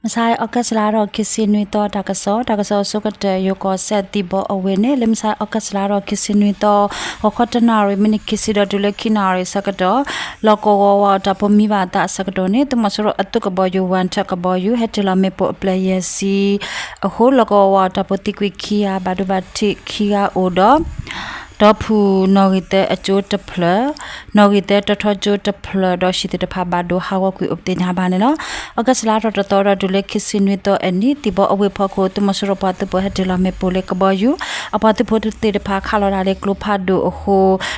မုၢ်ဆါအံၤ August လါထီၣ်ခံဆံနွံသီ တၢ်ကစီၣ်, တၢ်ကစီၣ်အဆိကတၢၢ် ယိၤကီၢ်စဲၣ်သံၣ်ဘီအဝ့ၢ်န့ၣ် လၢမုၢ်ဆါအံၤ August လါထီၣ်ခံဆံနွံသီ ဂီၤခီတနၣ်ရံၣ် မံးနံးခံဆံဒီး တုၤလၢခံနၣ်ရံၣ်ဆၢကတီၢ် လီၢ်ကဝီၤဝါအီၣ်တၢ်ဖိမံဘၣ်အသးအဆၢကတီၢ်န့ၣ် သုးမီၤစိရိၤအသုးကဘီယူၤ ဝၣ်ထၢၣ်ကဘီယူၤ ဟဲတ့ၢ်လီၤမ့ၣ်ပိၢ်အပျဲၢ်ယဲၢ်ဆံအဃိ လီၢ်ကဝီၤဝါအီၣ်တၢ်ဖိသံကွံာ်ခံဂၤ ဘၣ်ဒိဘၣ်ထံးခံဂၤအိၣ်ဒီး ဒီဖုၣ်နီၣ်ဂံၢ်သၢအကၠိတဖျၢၣ်, နီၣ်ဂံၢ်သၢတီထီကၠိတဖျၢၣ်ဒီး ဟံၣ်သ့ၣ်တဖၣ်ဘၣ်ဒိဟးဂီၤကွံာ်အိၣ်ပသ့ၣ်ညါဘၣ်န့ၣ်လီၤ. August လါထီၣ်တသီဒီး တုၤလၢခံဆံနွံသီအနံၤ သံၣ်ဘီအဝ့ၢ်ဖီခိၣ် သုးမီၤစိရိၤပှၤသုးဖိဟဲတ့ၢ်လီၤမ့ၣ်ပိၢ်လၢကဘီယူၤ အပှၤသုးဖိသ့ၣ်တဖၣ်ခးလီၤတၢ်လၢကျိဖးဒိၣ်အဃိ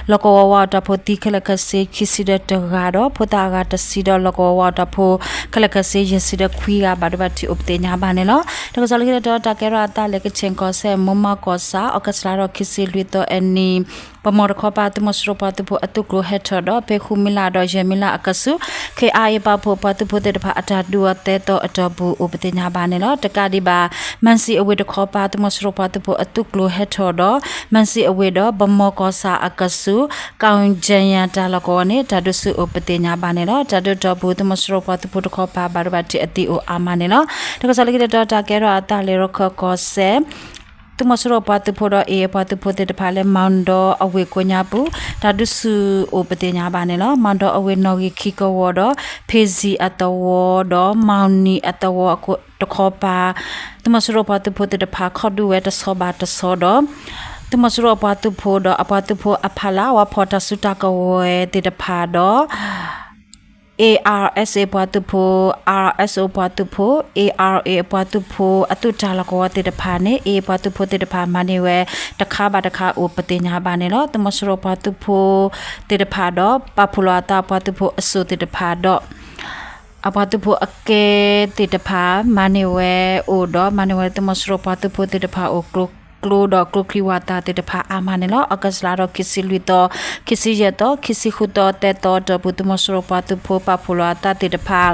လီၢ်ကဝီၤဝါအီၣ်တၢ်ဖိသံခဲလၢာ်ခဲဆ့ခံဆံဒီးတဂၤဒီး ဖိသၣ်အဂၤတဆံဒီး လီၢ်ကဝီၤဝါအီၣ်တၢ်ဖိခဲလၢာ်ခဲဆ့ယဲၢ်ဆံဒီးခွံဂၤ ဘၣ်ဒိဘၣ်ထံးအိၣ်ပသ့ၣ်ညါဘၣ်န့ၣ်လီၤ. တၢ်ကစီၣ်လၢခံတတီၤ တၢ်ကဲထီၣ်အသးလၢ ကခၠ့ၣ်ကီၢ်စဲၣ် မိၢ်မီၢ်ကီၢ်ဆၣ် August လါထီၣ်ခံဆံလွံၢ်သီအနံၤ ပမီၢ်တခီပၤ သုးမီၤစိရိၤပှၤသုးဖိအသုးကျိၤဟဲထီၣ်ဒီး ဖဲဃုမံလးဒီးယဲၢ်မံလးအကဆူး ခ့ၣ်အါအ့ၣ်ပာ်ဖှိၣ်ပှၤသုးဖိသ့ၣ်တဖၣ် အတၢ်ဒုးအီၤသၢသီအတီၢ်ပူၤအိၣ်ပသ့ၣ်ညါဘၣ်န့ၣ်လီၤ. တကးဒံးဘၣ် မၣ်စံၣ်အဝ့ၢ်တခီပၤ သုးမီၤစိရိၤပှၤသုးဖိအသုးကျိၤဟဲထီၣ်ဒီး မၣ်စံၣ်အဝ့ၢ်ဒီး ပမီၢ်ကီၢ်ဆၣ်အကဆူး ကၣ်ကၠၣ်ယၣ်တၢ်လီၢ်ကဝီၤန့ၣ် တၢ်ဒုးဆူၣ်အိၣ်ပသ့ၣ်ညါဘၣ်န့ၣ်လီၤ. တၢ်ဒုးတီၢ်ပူၤ သုးမီၤစိရိၤပှၤသုးဖိတခီပၤ ဘၣ်ဒိဘၣ်ထံးအသံအိၣ်အါမးန့ၣ်လီၤ. တၢ်ကစီၣ်လၢခံတတီၤ တၢ်ကဲထီၣ်အသးလၢရခၢၣ်ကီၢ်စဲၣ် သုးမီၤစိရိၤပှၤသုးဖိဒီး အ့ၣ်ပှၤသုးဖိသ့ၣ်တဖၣ်လၢ မီၣ်ဒီအဝ့ၢ်ကိးညါပူၤ တၢ်ဒုးဆူၣ်အိၣ်ပသ့ၣ်ညါဘၣ်န့ၣ်လီၤ. မီၣ်ဒီအဝ့ၢ်နီၣ်ဂံၢ်ခံကဝီၤဒီး ဖ့ၣ်စံၣ်အသဝီဒီး မီၣ်နံၤအသဝီတခီပၤ သုးမီၤစိရိၤပှၤသုးဖိသ့ၣ်တဖၣ် ခီၣ်ဒုးဝဲတဆီဘၣ်တဆီဒီး သုးမီၤစိရိၤအပှၤသုးဖိဒီး အပှၤသုးဖိအဖီလာ် ဝၤဖီၣ်တၢ်စုတၢ်ကဝဲၤသ့ၣ်တဖၣ်ဒီး ARSA ပှၤသုးဖိ, RSO ပှၤသုးဖိ, ARA ပှၤသုးဖိ အသုးတၢ်လီၢ်ကဝီၤသ့ၣ်တဖၣ်န့ၣ် အ့ၣ်ပှၤသုးဖိသ့ၣ်တဖၣ် မၤန့ၢ်ဝဲ တခါဘၣ်တခါအိၣ်ပသ့ၣ်ညါဘၣ်န့ၣ်လီၤ. သုးမီၤစိရိၤပှၤသုးဖိသ့ၣ်တဖၣ်ဒီး ပာ်ဖှိၣ်လီၤအသးပှၤသုးဖိအစိၣ်သ့ၣ်တဖၣ်ဒီး အပှၤသုးဖိအကဲသ့ၣ်တဖၣ် မၤန့ၢ်ဝဲအိၣ်ဒီး မၤန့ၢ်ဝဲသုးမီၤစိရိၤပှၤသုးဖိသ့ၣ်တဖၣ်အိၣ် ကျိဒီးကျိချံဝၤသးသ့ၣ်တဖၣ်အါမးန့ၣ်လီၤ. August လါထီၣ်ခံဆံလွံၢ်သီ, ခံဆံယဲၢ်သီ, ခံဆံဃုသီ, သၢသီအတီၢ်ပူၤ သုးမီၤစိရိၤပှၤသုးဖိပာ်ဖှိၣ်လီၤအသးသ့ၣ်တဖၣ်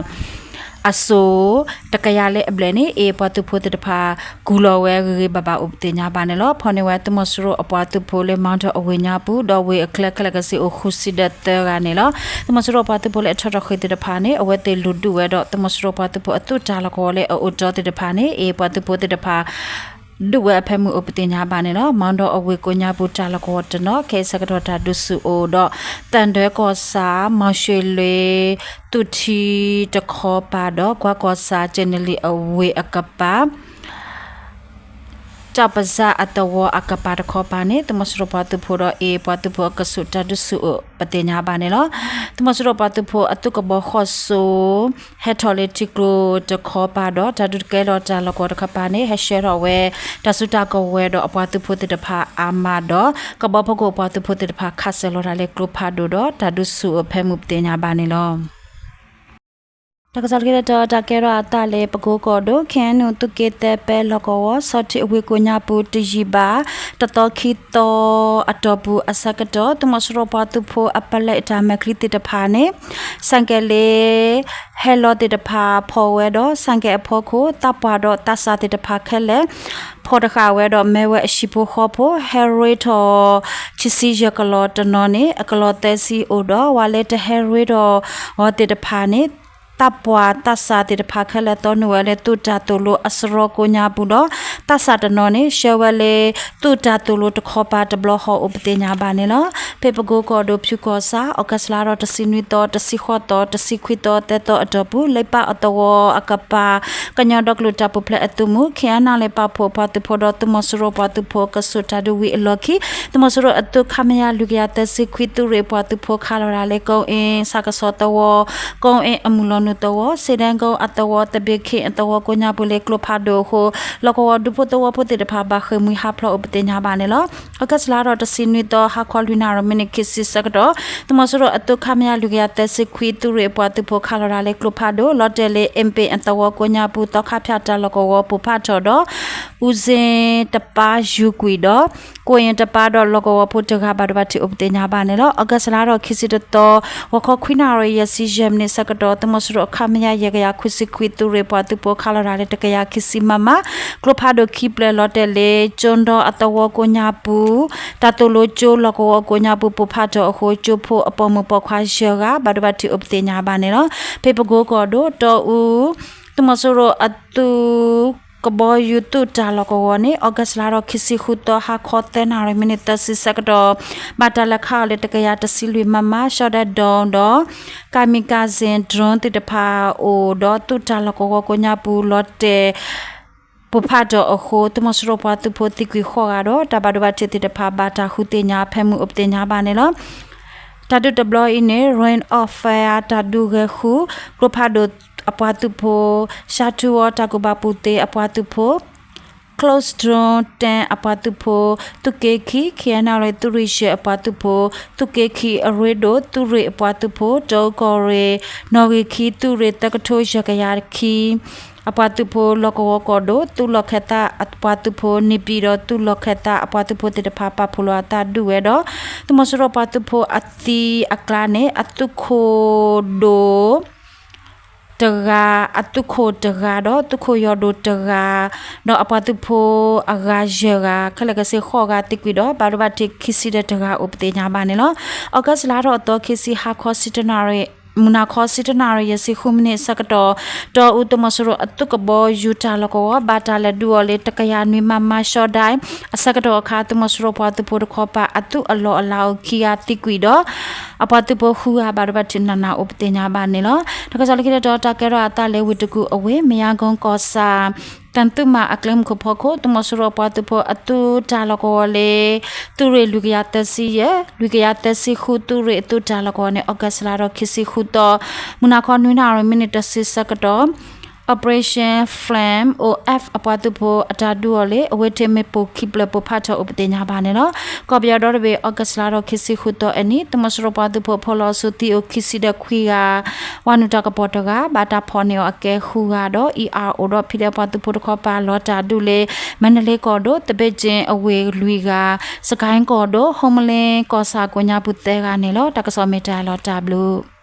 အစိၣ် တကယၤလၢအဘျဲၣ်န့ၣ် အ့ၣ်ပှၤသုးဖိသ့ၣ်တဖၣ် ကူၣ်လီၤဝဲဂ့ၤဂ့ၤဘၣ်ဘၣ်အိၣ်ပသ့ၣ်ညါဘၣ်န့ၣ်လီၤ. ဖီၣ်န့ၢ်ဝဲသုးမီၤစိရိၤအပှၤသုးဖိလၢ မီၣ်ဒီအဝ့ၢ်ညါပူၤ ဒီးဝ့ၢ်အချၢခဲလၢာ်ခဲဆ့အိၣ်ဃုဆံဒီးသၢဂၤန့ၣ်လီၤ. သုးမီၤစိရိၤပှၤသုးဖိလၢအထီၣ်ထီၣ်ဃ့ၢ်သ့ၣ်တဖၣ်န့ၣ် အဝဲသ့ၣ်လူၤဒုးဝဲဒီး သုးမီၤစိရိၤပှၤသုးဖိအသုးတၢ်လီၢ်ကဝီၤလၢအအိၣ်တီသ့ၣ်တဖၣ်န့ၣ် အ့ၣ်ပှၤသုးဖိသ့ၣ်တဖၣ် ဒုးဝဲအဖၢမုၢ်အိၣ်ပသ့ၣ်ညါဘၣ်န့ၣ်လီၤ. မီၣ်ဒီအဝ့ၢ်ကိးညါပူၤတၢ်လီၢ်ကဝီၤတနီၤ ခဲအံၤဆၢကတီၢ်တၢ်ဒုးဆူၣ်အိၣ်ဒီး သၣ်ဒၢကီၢ်ဆၣ် မီၣ်ၡ့လွ့ၣ် သုးထံတခီပၤဒီး ကွၢ်ကီၢ်ဆၣ် ကၠ့ၣ်နလံၣ်အဝ့ၢ်အကပၤ တၢ်ပစၢ်အသဝီအကပၤတခီပၤန့ၣ် သုးမီၤစိရိၤပှၤသုးဖိဒီး အ့ၣ်ပှၤသုးဖိအကဆူး တၢ်ဒုးဆူၣ်အိၣ်ပသ့ၣ်ညါဘၣ်န့ၣ်လီၤ. သုးမီၤစိရိၤပှၤသုးဖိအသုးကဘီဃီၣ်စိ ဟဲထီၣ်လၢထံကျိတခီပၤဒီး တၢ်ဒုးတကဲလီၤတၢ်လီၢ်ကဝီၤတခီပၤန့ၣ် ဟဲဆှၢထီၣ်ဝဲ တၢ်စုတၢ်ကဝဲၤဒီးအပှၤသုးဖိသ့ၣ်တဖၣ်အါမးဒီး ကဘီဖီခိၣ်ပှၤသုးဖိသ့ၣ်တဖၣ် ခးစၢၤလီၤတၢ်လၢကျိဖးဒိၣ်ဒီး တၢ်ဒုးဆူၣ်အိၣ်ဖဲမုၢ်ပသ့ၣ်ညါဘၣ်န့ၣ်လီၤ. တၢ်ကစီၣ်လၢခံတတီၤ တၢ်ကဲထီၣ်အသးလၢပကိကီၢ်ဒိၣ် ခ့ၣ်အဲၣ်ယူၣ် သုးက့သၢပဲလီၢ်ကဝီၤ ဆီၣ်ထံးအဝ့ၢ်ကိးညါပူၤတယံာ်ဘၣ် တသီခံသီအတီၢ်ပူၤအဆၢကတီၢ် သုးမီၤစိရိၤပှၤသုးဖိအပလဲအတၢ်မဲာ်ချံသ့ၣ်တဖၣ်န့ၣ် ဆၣ်ကဲးလၢ ဟဲလီၤသ့ၣ်တဖၣ်ဖီၣ်ဝဲဒီး ဆၣ်ကဲးအဖီခိၣ် သးပှၢ်ဒီးသးစၢ်သ့ၣ်တဖၣ်ခဲလၢာ် ဖီၣ်တဃာ်ဝဲဒီး မ့ၢ်ဝဲအဟံၣ်ဖိဃီဖိ ဟဲရ့ထီၣ် ခံဆံယဲၢ်ကလီၤတနီၤန့ၣ် အကလီၤသၢဆံအိၣ်ဒီး ဝဲလၢတဟဲရ့ထီၣ်အီၤသ့ၣ်တဖၣ်န့ၣ် သးပှၢ်သးစၢ်သ့ၣ်တဖၣ်ခဲလၢာ် သီနုာ်ဝဲလၢသုးတၢ်သိၣ်လိအစရီကိးညါပူၤဒီး သးစၢ်တနီၤန့ၣ် ဆှၢဝဲလၢ သုးတၢ်သိၣ်လိတခီပၤတဘျီဃီအိၣ်ပသ့ၣ်ညါဘၣ်န့ၣ်လီၤ. ဖဲပကိကီၢ်ဒိၣ်ဖၠူကီၢ်ဆၣ် အီကူးစ်လါထီၣ်တဆံနွံသီ တဆံဃိးသီ တဆံခွံသီ သၢသီအတီၢ်ပူၤ လ့ပၢ်အသဝီအကပၤ ကညီဒီကလုာ်တၢ်ပူၤဖျဲးအသုးမုၢ် ခ့ၣ်အဲၣ်ယူၣ် ပာ်ဖှိၣ်ပှၤသုးဖိဒီး သုးမီၤစိရိၤပှၤသုးဖိကဆူးတၢ်ဒုးဝံၤအလီၢ်ခံ သုးမီၤစိရိၤအသုးခမရ လွံၢ်ကယၤသၢဆံခွံ သုးရ့ၣ်ပှၤသုးဖိခးလီၤတၢ်လၢ ကိအ့ၣ်ဆၣ်ကဆီသဝီ ကိအ့ၣ်အမုၢ်လီၤနုာ်သဝီ စ့ဒဲကိအသဝီ သဘ့ၣ်ခ့ၣ်အသဝီကိးညါပူၤလၢကျိဖးဒိၣ်အဃိ လီၢ်ကဝီၤဒူဖိသဝီဖိသ့ၣ်တဖၣ် ဘၣ်ဃ့ၢ်မှံဟးဖျိးအိၣ်ပသ့ၣ်ညါဘၣ်န့ၣ်လီၤ. အီကူးစ်လါထီၣ်တဆံနွံသီ ဟါခီလွံၢ်နၣ်ရံၣ် မံးနံးခံဆံဆၢကတီၢ် သုးမီၤစိရိၤအသုးခမရ လွံၢ်ကယၤသၢဆံခွံ သုးရ့ၣ်အပှၤသုးဖိခးလီၤတၢ်လၢကျိဖးဒိၣ် လီၤတဲာ်လၢအ့ၣ်ပ့ၣ်အသဝီကိးညါပူၤ သီခါဖၠၣ်တၢ်လီၢ်ကဝီၤပိၢ်ဖးထီၣ်ဒီး အူစ့တပၢ်ယူၤကွံာ်ဒီး ကိးအ့ၣ်တပၢ်ဒီးလီၢ်ကဝီၤဖိတဂၤ ဘၣ်ဒိဘၣ်ထံးအိၣ်ပသ့ၣ်ညါဘၣ်န့ၣ်လီၤ. အီကူးစ်လါထီၣ်ခံဆံတသီ ဂီၤခီခွံနၣ်ရံၣ် ယဲၢ်ဆံယဲၢ်မံးနံးဆၢကတီၢ် သုးမီၤစိရိၤခမရ ယဲၢ်ကယၤခွံဆံခွံ သုးရ့ၣ်ပှၤသုးဖိခးလီၤတၢ်လၢ တကယၤခံဆံ မမ ကျိဖးဒိၣ်ခံဖျၢၣ် လီၤတဲာ်လၢကၠိဒီအသဝီကိးညါပူၤ တၢ်သိၣ်လိကၠိလီၢ်ကဝီၤကိးညါပူၤ ပိၢ်ဖးထီၣ်အဃိ ကၠိဖိအပိာ်မုၣ်ပိာ်ခွါယဲၢ်ဂၤ ဘၣ်ဒိဘၣ်ထံးအိၣ်ပသ့ၣ်ညါဘၣ်န့ၣ်လီၤ. ဖဲပကိကီၢ်ဒိၣ် တီအူ သုးမီၤစိရိၤအသုးကဘီယူၤသုးတၢ်လီၢ်ကဝီၤန့ၣ် August လါထီၣ်ခံဆံဃုသီ ဟါခီသၢနၣ်ရံၣ် မံးနံးသၢဆံဆၢကတီၢ် ဘၣ်တၢ်လဲၤခးအီၤလၢတကယၤတဆံလွံၢ် MM ရှီဒဲဒိၣ်ဒီး kamikaze drone သ့ၣ်တဖၣ်အိၣ်ဒီး သုးတၢ်လီၢ်ကဝီၤကိးညါပူၤလီၤတဲာ် ပိၢ်ဖးထီၣ်အဃိ သုးမီၤစိရိၤပှၤသုးဖိသံကွံာ်ဃိးဂၤဒီး တၢ်ဘၣ်ဒိဘၣ်ထံးသ့ၣ်တဖၣ် ဘၣ်တၢ်ဃုသ့ၣ်ညါအဖၢမုၢ်အိၣ်ပသ့ၣ်ညါဘၣ်န့ၣ်လီၤ. တၢ်ဒုးတဘျီအံၤန့ၣ် Ring of Fire တၢ်ဒုးဂဲၤဃုာ် ကျိဖးဒိၣ်အပှၤသုးဖိ, ရှါထူဝီတၢ်ကူၣ်ဘၣ်ကူၣ်သ့အပှၤသုးဖိ, Close Drone တၢအပှၤသုးဖိ, သုးက့ခံ ခ့ၣ်အဲၣ်နၣ်ရံၣ် သုးရ့ၣ်ယဲၢ်အပှၤသုးဖိ, သုးက့ခံအရ့ဒိၣ် သုးရ့ၣ်အပှၤသုးဖိ, တအူကီၢ်ရ့ၣ် နီၣ်ဂံၢ်ခံ သုးရ့ၣ်သၢကထိယဲၢ်ကယၤခံ အပှၤသုးဖိ, လီၢ်ကဝီၤကီၢ်ဒိၣ် သုးလီၢ်ခၢၣ်သးအပှၤသုးဖိ, န့ၣ်ပၠံၣ်ဒီး သုးလီၢ်ခၢၣ်သးအပှၤသုးဖိသ့ၣ်တဖၣ် ပာ်ဖှိၣ်လီၤအသးဒုးဝဲဒီး သုးမီၤစိရိၤပှၤသုးဖိအသံအကျါန့ၣ် အသုးခိၣ်ဒိၣ်တဂၤ, အသုးခိၣ်တဂၤဒီး သုးခိၣ်ယီၢ်ဒိၣ်တဂၤ, ဒီးအပှၤသုးဖိအဂၤယဲၢ်ဂၤ, ခဲလၢာ်ခဲဆ့ဃိးဂၤသံကွံာ်ဒီး ဘၣ်ဒိဘၣ်ထံးခံဆံဒီးတဂၤအိၣ်ပသ့ၣ်ညါဘၣ်န့ၣ်လီၤ. August လါထီၣ်အသီခံဆံ ဟါခီဆံတနၣ်ရံၣ် မုၢ်နၤခီဆံတနၣ်ရံၣ် ယဲၢ်ဆံဃုမံးနံးအဆၢကတီၢ် တီအူသုးမီၤစိရိၤအသုးကဘီယူၤတၢ်လီၢ်ကဝီၤ ဘၣ်တၢ်လဲၤဒုးအီၤလၢတကယၤနွံ MM ရှီဒဲ အဆၢကတီၢ်အခါ သုးမီၤစိရိၤပှၤသုးဖိတခီပၤ အသုးအလီၢ်အလၤအိၣ်ခံဂၤသံကွံာ်ဒီး အပှၤသုးဖိဃုဂၤ ဘၣ်ဒိဘၣ်ထံးနးနးအိၣ်ပသ့ၣ်ညါဘၣ်န့ၣ်လီၤ. တၢ်ကစီၣ်လၢခံတတီၤ တၢ်ကဲထီၣ်အသးလၢဝ့ၢ်တကူၣ်အဝ့ၢ် မ့ၢ်ယါကီၢ်ကီၢ်ဆၣ် တၢ်သုးမၤအကျဲမုၢ်ခိၣ်ဖီခိၣ် သုးမီၤစိရိၤပှၤသုးဖိအသုးတၢ်လီၢ်ကဝီၤလၢ သုးရ့ၣ်လွံၢ်ကယၤသၢဆံယဲၢ် လွံၢ်ကယၤသၢဆံဃု သုးရ့ၣ်အသုးတၢ်လီၢ်ကဝီၤန့ၣ် August လါထီၣ်ခံဆံဃုသီ မုၢ်နၤခီနွံနၣ်ရံၣ် မံးနံးတဆံဆၢကတီၢ် Operation Flame OF အပှၤသုးဖိအတၢ်ဒုးအီၤလၢ အဝဲထံးမ့ၣ်ပိၢ်ခံဖျၢၣ်ပိၢ်ဖးထီၣ်အိၣ်ပသ့ၣ်ညါဘၣ်န့ၣ်လီၤ. ကီၢ်ပယီၤဒီတဘ့ၣ် August လါထီၣ်ခံဆံဃုသီအနံၤ သုးမီၤစိရိၤပှၤသုးဖိဖီၣ်လီၤဆူသံအိၣ်ခံဆံဒီးခွံဂၤ ဝၤနုာ်တၢ်ကပီၤတဂၤ ဘၣ်တၢ်ဖီၣ်န့ၢ်အီၤအကဲဃုဂၤဒီး ERO ဒီး PDF ပှၤသုးဖိတခီပၤလီၤတၢ်ဒုးလၢ မၤနလ့ကီၢ်ဒိၣ် သဘ့ၣ်ကၠ့အဝ့ၢ်လွံၢ်ဂၤ, စကဲၣ်ကီၢ်ဒိၣ် ဟီမလ့ကီၢ်ဆၣ်ကိးညါပူၤသၢဂၤန့ၣ်လီၤ. တၢ်ကစီၣ်မ့ၢ်တၢ်လီၤတၢ်ဘျုး